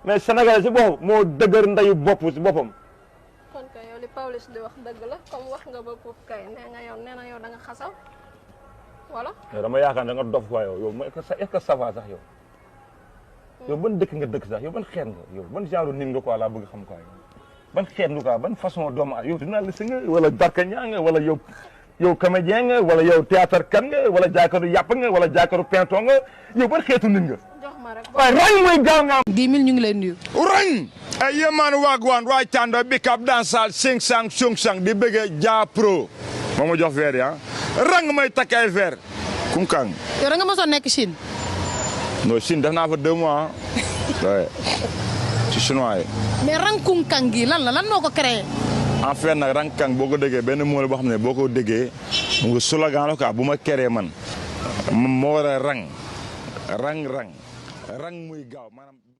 mais Sénégal si boppam moo dëgër ndayu bopp si boppam. kon kay yow li Pawlish di wax dëgg la comme wax nga ba foofu kay nee na yow da nga xasaw wala. yow dama yaakaar da nga dof quoi yow est-ce que ça va sax yow. yow ban dëkk nga dëkk sax yow ban xeet nga yow ban genre nit nga quoi laa bëgg xam quoi ban xeet nga quoi ban façon doomu yow journaliste nga wala darkaña nga wala yow comédien nga wala yow théâtre kan nga wala jaakaru yàpp nga wala jaakaru pinton nga yow ban xeetu nit nga. jox ma rek waaye rang mooy gaaw nga am. 10 000 ñu ngi lay nuyu. rang ay yemaan waagwaan waay tàndo bi kap dansal sing sang sung sang di bëgge ja pro moo ma jox verre ya rang may takk ay verre kunkang yow da nga mosoon nekk Chine. non Chine def naa fa 2 mois ouais ci chinois yi. mais rang kunkang gi lan moo ko créé. en fait nag rang kang boo ko déggee benn mot la boo xam ne boo ko déggee mu ngi slogan la quoi bu ma keree man moo war a rang muy gaaw maanaam